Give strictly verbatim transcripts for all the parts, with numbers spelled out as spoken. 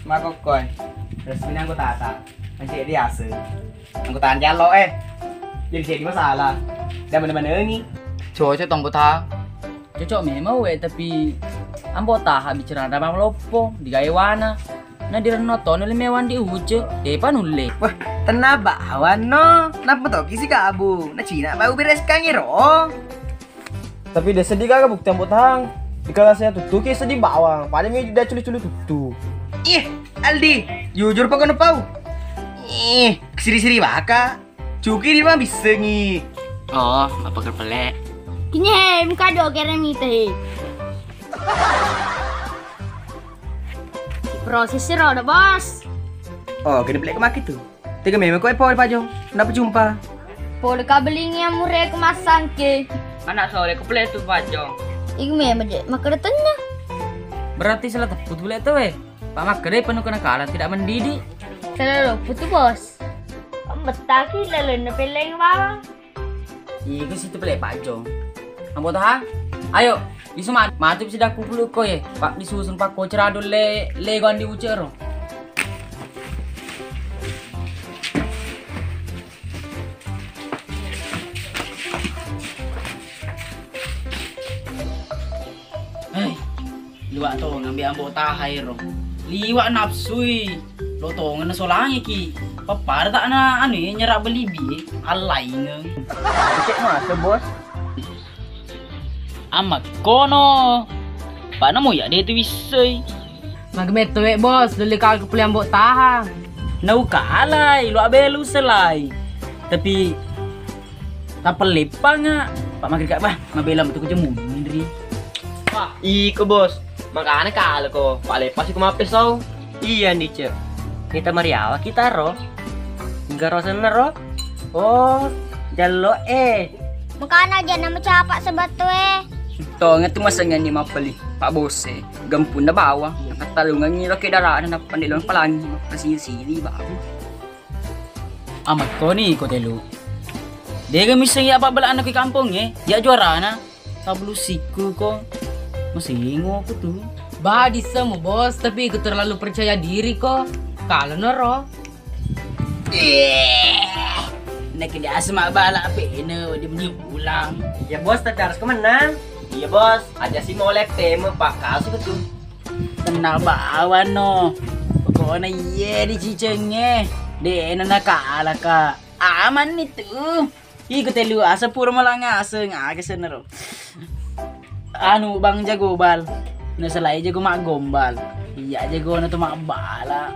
Makkokkoi, resmina anggotata. Masih biasa. Anggota jallo eh. Jadi jadi masalah. Dan mana-mana ini. Cocok tong anggota. Cocok memang we, tapi ambo taha bicara ada maloppo di gaewana. Na direnno tono le mewang di uce, depa nulle. Wah, tenna bawang no. Napa to kisi kabu? Na cina bau bereskan iro. Tapi de sedih gaga bukti ambo tahang. Di kelas saya tutu ki sedih bawang. Pada mi dia culi-culi tutu. Ih, Aldi, jujur pa kono pau. Ih, siri-siri baka. Cuki di mah bisengi. Oh, apa kepelek? Kini he, muka do keren mita he. Proses ro do, Bos. Oh, kena pelek kemaki tu. Tega memang kau epo pajo. Napa jumpa? Pole kabelingi yang mure ke masang ke. Anak sore ke pelek tu pajo. Iku memang je, maka datangnya. Berarti salah teput pelek tu eh. Pak Mak, kedai penuh kenakalan, tidak mendidik. Selalu putu, Bos. Betaki lalenna peleng bawang. Iku situ pele Pak Jong. Ambo taha. Ayo, isu ma-, matu bisa daku pulu ko ye. Pak disusun pak kocer adol le, le gondi ucero. Hei, liwak to ngambil ambo taha ero. Liwak nafsui. Lo tongenna solangi ki. Pappada tak na anu ye, nyerak beli bi. Alaingeng. Cek masa, Bos. Amak kono. Pak namo ya de tu wisei. Magemetto we, Bos, dulu kal kepuli ambo taha. Nau kalai, lo abelu selai. Tapi Tappa leppanga, Pak, makkeda, bah, mabela metu ko jemuni, Ri. Wah, iko, Bos. Makana kala ko, Pak, leppasi ko mappesau. Iya, Nice. Kita mariawa kita ro. Enggak rosen ro. Oh, jallo eh. Makana aja nama capak sebattu eh. Tonga tu masanya ni mappeli, Pak Bos e. Gempunna bawang, nakatalungangi roke darana, nappa ndelong pelangi, makkasiri-siri, Pak. Amakkoni ko telu. Dega misseng iya pabbala'na ko kampongnge, iya juarana. Sabulu sikku ko. Masingo aku tu. Bah, disemu, Bos, tapi aku terlalu percaya diri ko. Kalau noro. Eh, nak dia asma bala pene, dia meni ulang. Ya, Bos, tapi harus ko menang. Iya, Bos, aja sih mau lep teme, Pak, kasih betul. Tenna bawang no. Pokokna iye di cicengnge. De'na nakalaka. Aman ni tu. Iko telu asa pura malang aseng, aga senna ro. Anu, Bang Jago Bal. Nasalai jago maggombal. Iya jagona tu mabbala.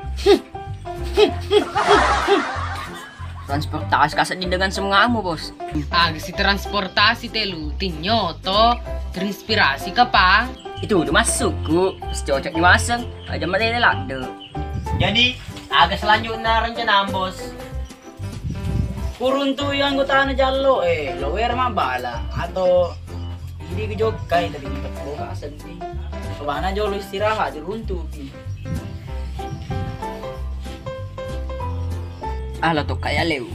Transportasi kasedding dengan semangatmu, Bos. Aga si transportasi telu, tinyoto, terinspirasi kapang. Itu udah masukku, terus cocok di maseng, aja melele ladde. Jadi, aga selanjutnya rencana, Bos? Kuruntui anggotana jallo, eh, lower mabbala, atau ini bijokkai tadi, oh, kasedding. Kemana jolo istirahat, diruntuki. Ah, lo tokka ya leu.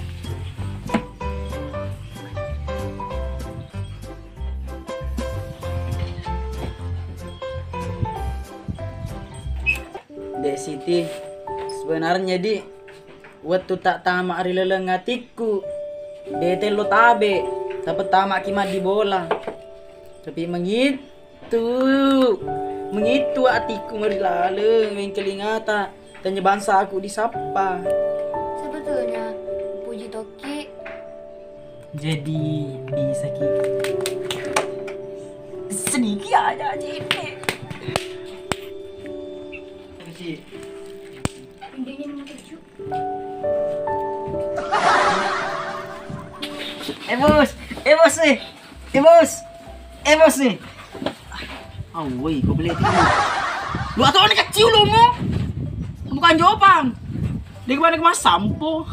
Dek Siti, sebenarnya di wettu tak tama ri laleng atikku, de tello tabe, tapi tama ki maddi bola. Tapi mengit Tu, mengitu atikku mari laleng mengkelingata, tanya bangsa aku disappa. Sebetulnya, puji toki. Jadi, bisa ki. Sedikit aja, Cik. Intinya nomor tujuh. Eh, Bos, eh, Bos, eh. Eh, Bos. Eh, Bos, eh. Awoi, kau beli. Lu atau anak kecil lu mau? Bukan jopang. Dia kemana ke mas sampo?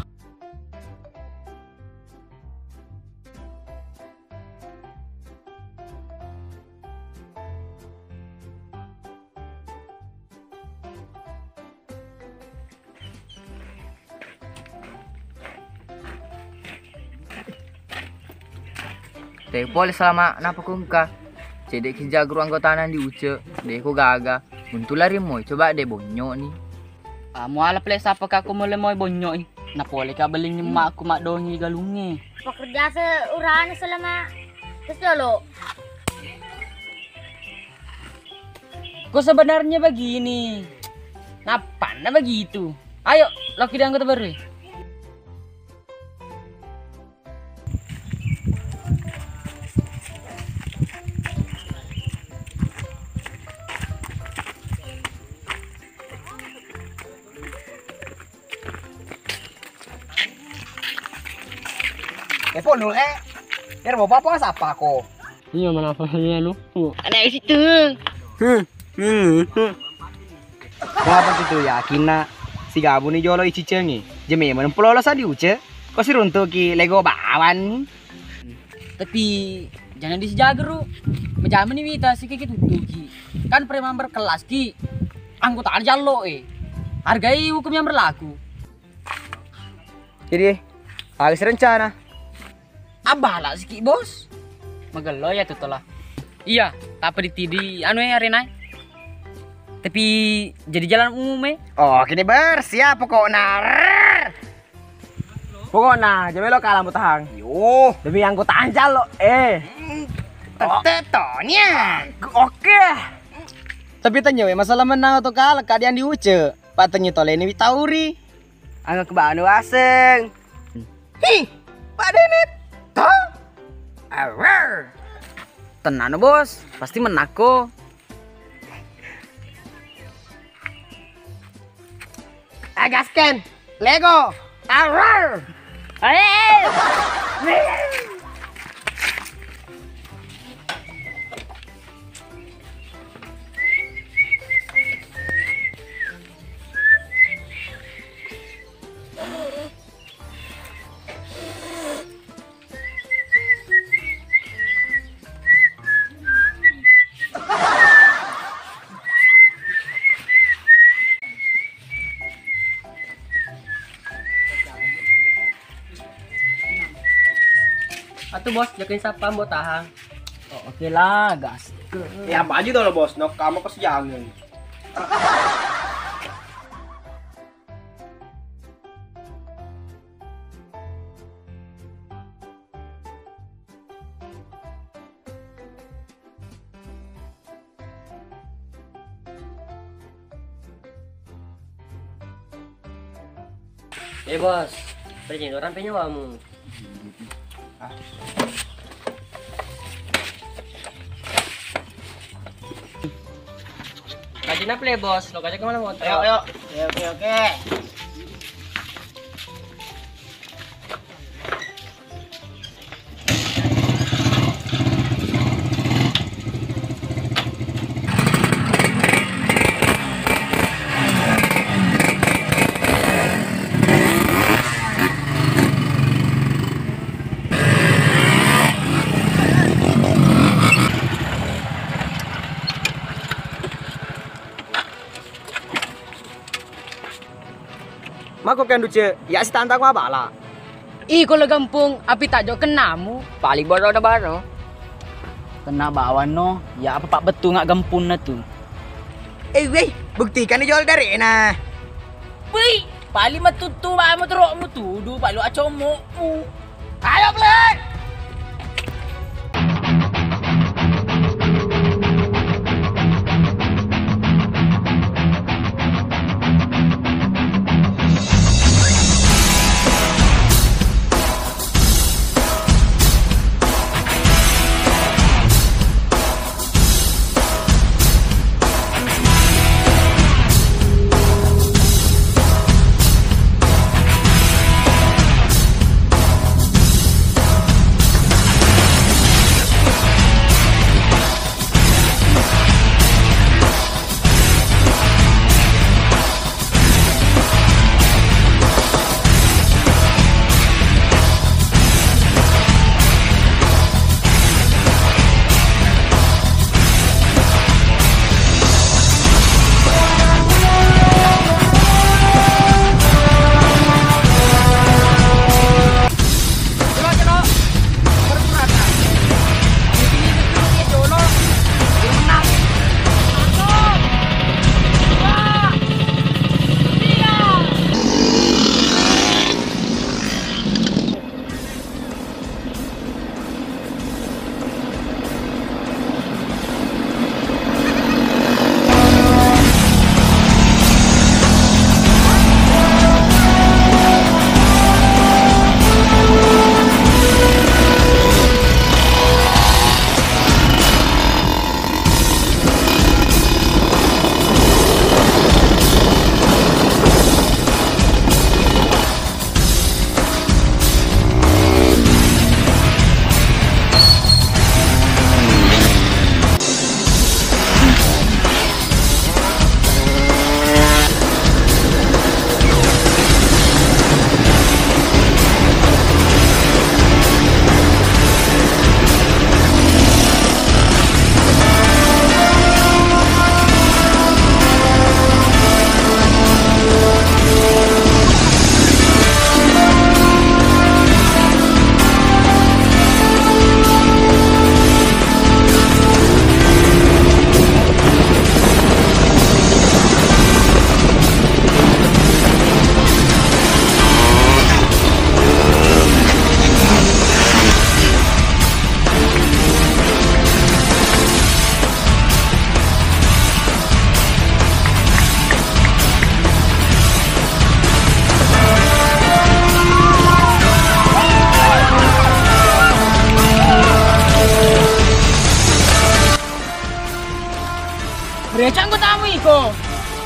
Te pole selama napa ko engka. Cedde ki jaguru anggotana di uce, de ko gaga. Untu lari moi coba de bonyo ni. Ah, muala pale sappa ka ko mole moi bonyoi. Napole ka beling nyemakku maddongi galungnge. Pekerja seurane selama terus dulu. Kok sebenarnya begini? Nappanna begitu? Ayo, lo kita anggota baru. Epo nu eh. Biar bapak apa sapa ko? Iya, mana apa iya lu? Anak situ. Hmm. Hmm. Ko apa situ yakinna si gabu ni jolo icicengi. Jeme mana pulo lo sadi uce. Ko siruntuki lego bawan. Tapi jangan disijageru. Majamani wita sikiki tutuki. Kan preman berkelas ki. Anggota jallo eh. Hargai hukum yang berlaku. Jadi, aga rencana? Abala siki, Bos. Magello ya tutola. Iya, tapa ditidi anu eh arena. Tapi jadi jalan umum eh. Oh, kini bersiap pokokna. Rrrr. Pokokna, jamelo kalah mutahang. Yo. Demi anggota anjal lo. Eh. Tete Tonya. Oke. Tapi tanya we masalah menang atau kalah kadian diuce. Pak tanya toleni witauri. Angga kebanu aseng. Hi, Pak Demet. Toh? Awar. Tenang, Bos. Pasti menako. Agasken. Lego. Awar. Ayo. Atu bos, jakain sappa mbo tahang. Oh, oke lah, gas. Ya baju dolo bos, nok kamu kos jangan. Eh bos, penyelur sampai nyawamu. Kaji napa le bos? Lo kaji kemana motor? Ayo, ayo. Oke, oke, oke. Mako kenduce, ya sitantang mabala. Iko le gampung, api tajo kennamu. Pali boro da baro. Kena bawanno, ya apa pak betu ngak gempunna tu. Eh weh, buktikan jol darena. Wih, pali matuttu ba motorokmu tudu, pali acomokmu. Ayo, Blen!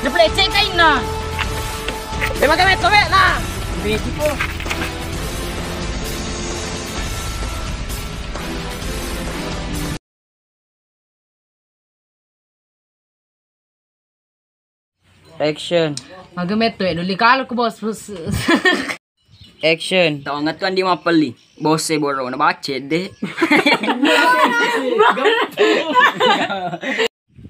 Jeplek cek kainna. Memang kami tobek nah. Ini tipu. Action. Mage metto e doli kalo ku bos, bos. Action. Tau ngetu andi mappelli. Bos e boro na bace de.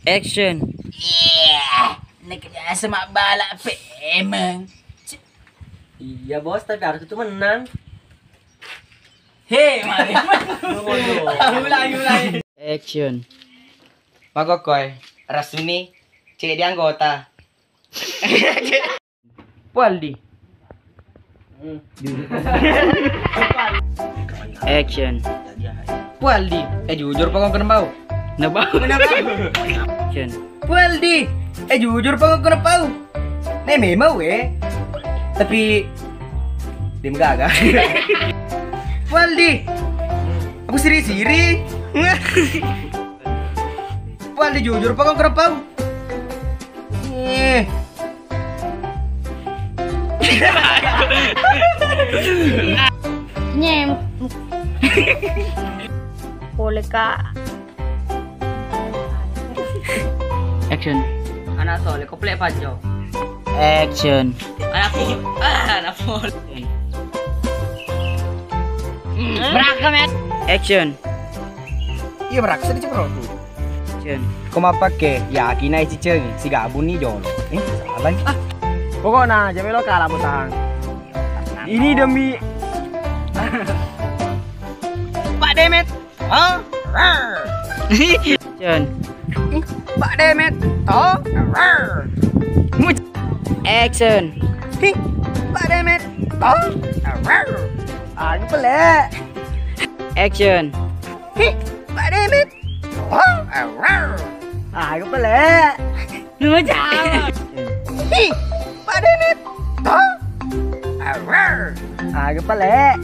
Action. Iya. Nek biasa mabbala pemeng. Iya bos, tapi harus itu menang. He, mari. Ulangi, ulangi. Action. Magokkoi, rasuni cek di anggota. Pualdi. Action. Pualdi, eh jujur apa kau kena bau? Kena bau. Action. Pualdi, eh jujur apa kau kena bau? Nih memang weh. Tapi dia gaga. Pualdi, aku siri-siri. Pualdi jujur apa kau kena bau? Eh. Nyem. Boleh kak. Action. Anak soleh, koplek pajo. Action. Anak pol. Ah, anak pol. Beragam ya. Action. Iya, beraksa di cekro tuh. Cen. Ko mappake, yakinai ciceng, sigabunni jolo. Eh, salah. Ah. Pokokna, jamelo kalah mutang. Ini demi Pak Demet. Hah? Rar. Cen. Pak Demet. Oh? Rar. Muc-, action. Hi, Pak Demet. Oh? Rar. Aku pelek. Action. Hi, Pak Demet. Hah? Arr. Aga pale. Lu jawab. Hi, Pak Demet. Hah? Arr. Aga pale.